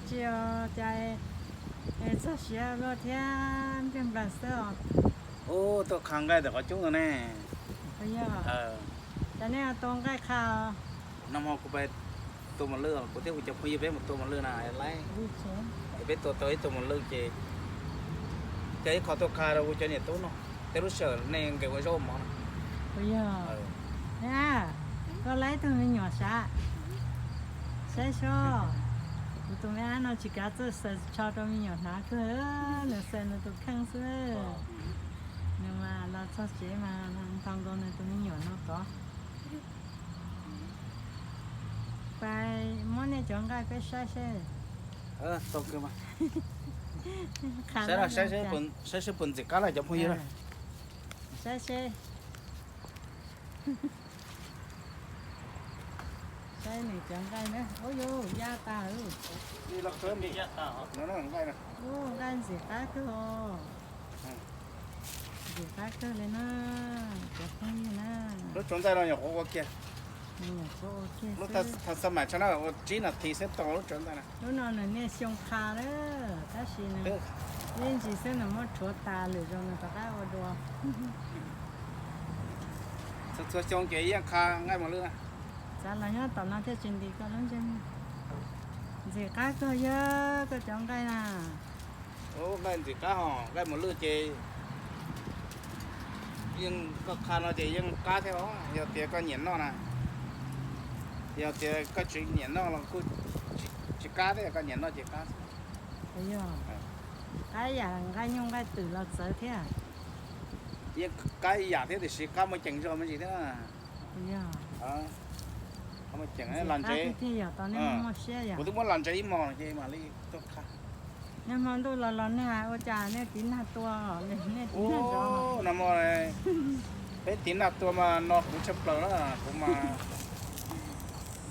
Tsis os, cas txog siav luaj thiab npliag nplas xwb os. Ub, tuaj kha nqaij ntawm qhov cub ntawd ne. Yog, cas nej tua nqaij kha? Nag hmo kuv pais tua mos lwj, kuv thiab kuv cov phooj ywg peb mus tua mos lwj na, laib. Peb tua tau ib tug mos lwj ces, ces ib qho tuaj kha rau kuv cov niam tub noj, tej lub sij hawm nej nqes ua zaub mov no. Yog, koj laib tug me nyuam sav, saib seb, kuv tus me ab no tsis kav txawj xaws tsho rau me nyuam hnav kawg, nws xaws nws tus kheej xwb. Nws mas los txog tsev mas nthos nkaus nws tus me nyuam no tod. Pais muab nej cov nqaij peb saib seb. Saib seb puas ntxim qab na cov phooj ywg na. Saib seb. Saib nws cov nqaij na, ub yuv, ya tas. Ub, nqaij ntxim qab kawg os. Ntxim qab kawg li na, cov phooj ywg na. Lub tsuav ntxaij no nyuam qhuav ua kiag. Lub thaj xab maim tshaj na ua tsib nas this xwb tau lub tsuav ntxaij na. Lub no nws niaj xyoo qha lawm, tab sis nws ib ntsis xwb nws muab rhuav tas lwm zaus nws rov qab ua dua. Txhua txhua xyoo ces yeej qha nqaij mos lwj na. Xav los nyob tom no thiaj tsis ntis koj lub ntsej muag. Ntxim qab kawg yog koj cov nqaij na. Ub, nqaij ntxim qab hos, nqaij mos lwj ces yeej koj qha no ces yeej qab thiab os, yog tias koj nyiam noj na. Yog tias koj tsis nyiam noj los kuj tsis qab thiab, koj nyiam noj ces qab. Yog, qab yam nqaij nyuj nqaij twm los txawv thiab. Yeej qab ib yam thiab tiam sis qab muaj ceem zog me ntsis thiab. Qab muaj ceem, ntxim qab thiab yog tau nej muaj siab yom. Kuv twb muab los ntsev ib hmos ces mam li tuaj qha. Nag hmo ntuj los los nag ua cas nej tiv nag tua, nej tiv nag zov? Nag hmo peb tiv nag tua mas no kuv tshaj plaws na, kuv mas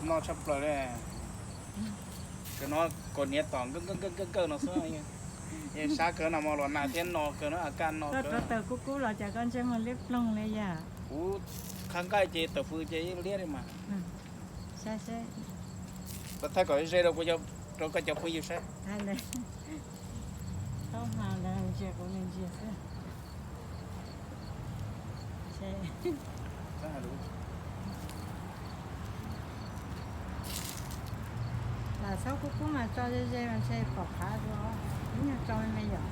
no tshaj plaws li. Tam no kaus hniav tom nkawj nkawj no xwb. Yeej sab kawg, nag hmo los nag thiab no kawg na, a kaj no kawg. Koj rauv taws kub kub los cas koj ntsej muag liab ploog li yam? Kuv qha nqaij ces taws fws ces yeej liab li mas. Thaij kom ze rau, rau koj cov phooj ywg saib. Thaub hla ntawd ntsia kuv ntsia xwb. Lam txhob kub kub mas tso ze ze mas ntshe pom qhav dua, ib nyuag tso me me yom.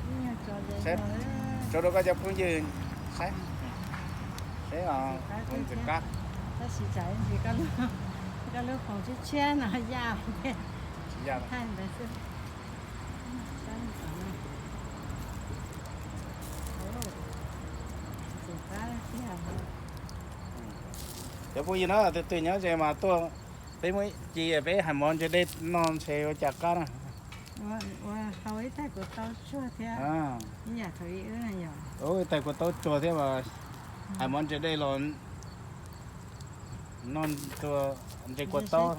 Ib nyuag tso ze ze. Tso rau koj cov phooj ywg saib. Saib os, ntxim qab. Tab sis tsam ntsis koj lub foom tshiab tshiab no yaj thiab. Thaij ntawd xwb. Ntxim qab tiag. Cov phooj ywg na, tus twg nyob ze mas tuaj, peb muaj ci peb hais mov ntse dej noj ntshe ua cas qab na. Ua hau ib tais kuv tau tsuag thiab. Ib yam thaum ub na yom. Ib tais kuv tau tsuag thiab mas hais mov ntse dej los noj ntse kua taub.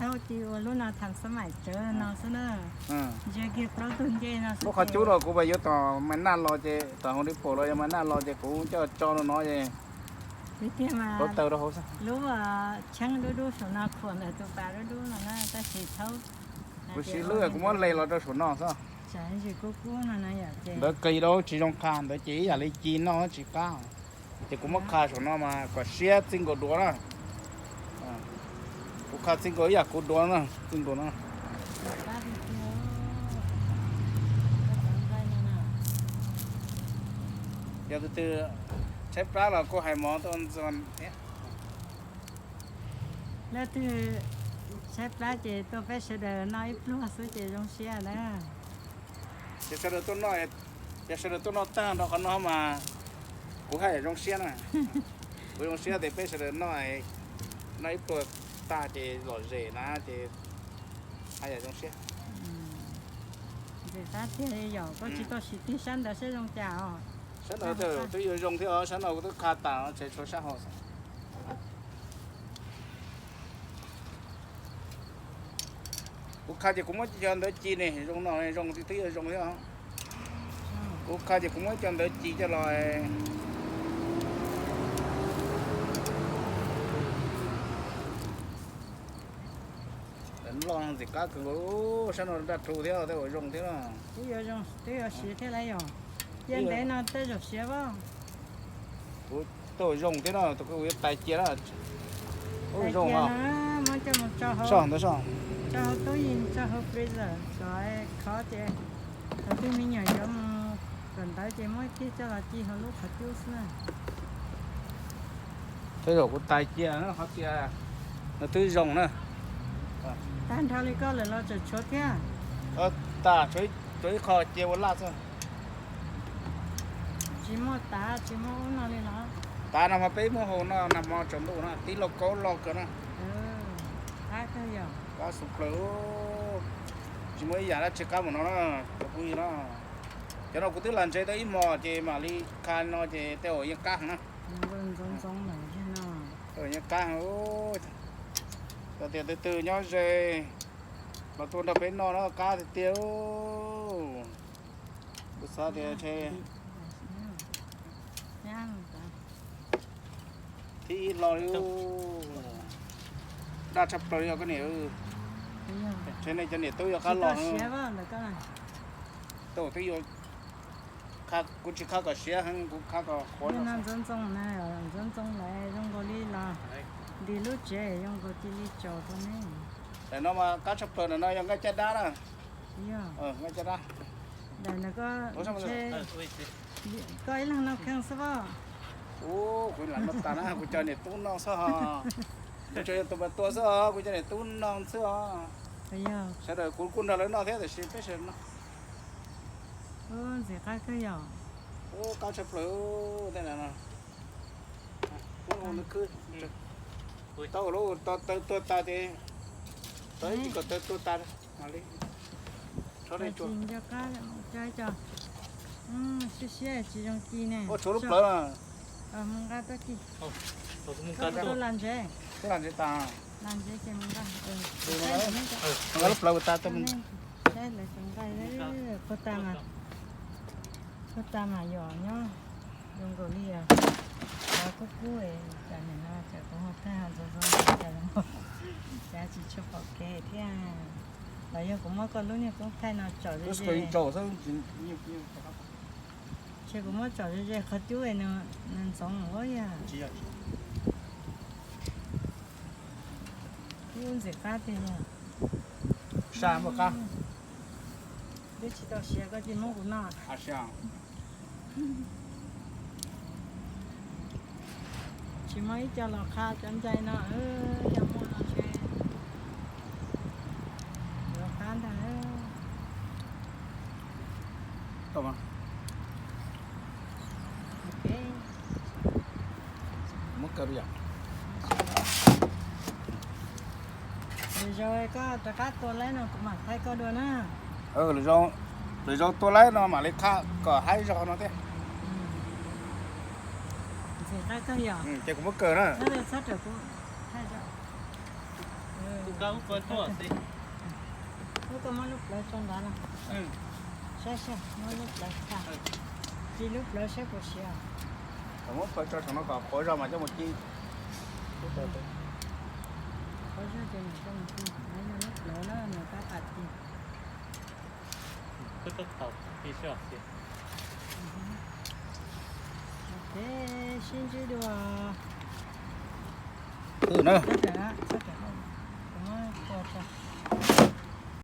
Ua lub no tham xab maim tsawv no xwb na. Ntsia kiag plaub tug ncej no xwb. Lub qhov cub no kuv pas yuav tom mas naj los ces tom hauv li pom los yog mas naj los ces kuv coj tso rau no ces tiag tiag mas kuv taw rau hauv xwb. Lub cheeb dub dub saum no khuam ntawm tus pas dub dub no na, tab sis thaub kuv siv hlwb kuv muab hle los rau saum no xwb. Ntawd kis rau tsis zoo qha, ntawd ces ib yam li ci noj tsis qab. Ces kuv muab qha saum no mas kom siab txij nkaus duav na. Kuv qha txij nkaus ib yam kuv duav na, txij nkaus no. Yog tus twg tshaib plab los kuj hais mov tuaj ntxuag thiab. Leej twg tshaib plab ces tuaj peb sawv daws noj ib pluag xwb ces zoo siab na. Ces sawv daws tuaj noj, yog sawv daws tuaj noj tag nrho qhov no mas kuv haj yam zoo siab na. Kuv zoo siab tias peb sawv daws noj, noj ib pluag tag ces lom zem na ces haj yam zoo siab. Ntxim qab tiag li yom, koj tsis tau sim tig sab ntawd saib zoo cas os. Sab ntawd twb yuav zoo thiab os, sab no kuv twb qha tas tseem tshuav sab hauv xwb. Kuv qha ces kuv muab cov ntawd ci ne, zoo no zoo twb yuav zoo thiab. Kuv qha ces kuv muab cov ntawd ci coj los. Ntxim qab kawg nkaus, sab no daj rhu thiab tej uas zoo thiab no. Twb yuav zoo, twb yuav siav thiab lauj yom. Cia ntev no tej zaum siav as. Kuv tej uas zoo thiab no, tus kuv yuav tais cia na. Tais cia no, muab coj mus rau hauv, rau hauv tub yees, rau hauv freezer kom khov ces thaum twg me nyuam yuav mus kawm ntawv ces muab kiag coj los ci hauv lub qhov cub xwb na. Tej zaum kuv tais cia na, qhov tias nws twb zoo na. Tag nrho li koj lawm los tseem tshuav thiab? Tas, tshuav ib qho cia ua laj xwb. Tsis muaj tav tsis muaj ub no li los? Tav no mas peb muab hau no nag hmo tsaus ntuj no tib lauj kaub loj kawg na. Qab kawg yom. Qab xu plaws. Tsis muaj ib yam dab tsi qab mus no na, cov phooj ywg na. Cov no kuv twb lam ntsev tau ib hmos ces mam li kha no ces tej uas yeej qab heev na. Ntxoov ntxoov lawm no. Yeej qab heev. Yog tias tus twg nyob ze los tuaj nrog peb noj no qab tiag tiag. Kuv xav tias ntshe thib ib hlo li. Daj tshaj plaws li os koj niam. Ntshe nej cov niam tub yuav qab los. Tau twb yuav, kuv tsis qhab kom siav heev, kuv qhab kom qhuav. Ntxoov ntxoo na, ntxoov ntxoo lawm zoo nkaus li los ntim lub tsev zoo nkaus cia li tsaus rau ne. Ntawm no mas qab tshaj plaws, ntawm no yog nqaij caj dab na. Nqaij caj dab. Ntawm no koj ib leeg noj kheej xwb pob? Kuv lam noj tas na, kuv cov niam tub noj xwb os. Kuv tsuas yog tus pas tua xwb os, kuv cov niam tub noj xwb os. Sawv daws kuv kuj nrog lawv noj thiab tiam sis peb sawv daws noj. Ntxim qab kawg yom. Qab tshaj plaws tej no. Tau lub taw tuag tas ces tau ib tsis kom taw tuag tas li. Siab siab tsis zoo ci ne. Ua tshuav lub plawv. Mus nqa tuaj ci. Tuaj lam ntsev. Tuaj lam ntsev tas. Lam ntsev ces mus nqa. Nqa lub plawv tas. Saib lawv tus nqaij puag ta mas, puag ta mas yom nyob zoo nkaus li os. Qhov kub kub cas nim no cas kuv ho thaij ho ntxoov ntxoo cas los cas tsis tshua pom kev thiab. Los yog kuv muab koj lub niag koob thaij no tsom ze ze. Ntshe kuv muab tsom ze ze qhov cub nws ntxoov ua yam. Kub ntxim qab tiag yog. Twb tsis tau siav koj cia muab kuv noj. Tsis muaj ib co los qha cov ncaig no, yog muaj no ntshe yuav qab ntag. Lwm zaus koj rov qab tua laib no kuv mam thaij koj dua na. Lwm zaus tua laib no mam li qha kom haib zog no thiab. Ces kuv muab kaw na. Muab koj muab lub plawv tso ntawd no. Saib saib, muab lub plawv tha. Ci lub plawv saib puas siav. Muab plawv tso saum no kom qhuav zog mas coj mus ci. Qhuav zog ces nws coj mus ci, no yog lub plawv na nws tab tom ci. Ok, sib ntsib dua. Twb na.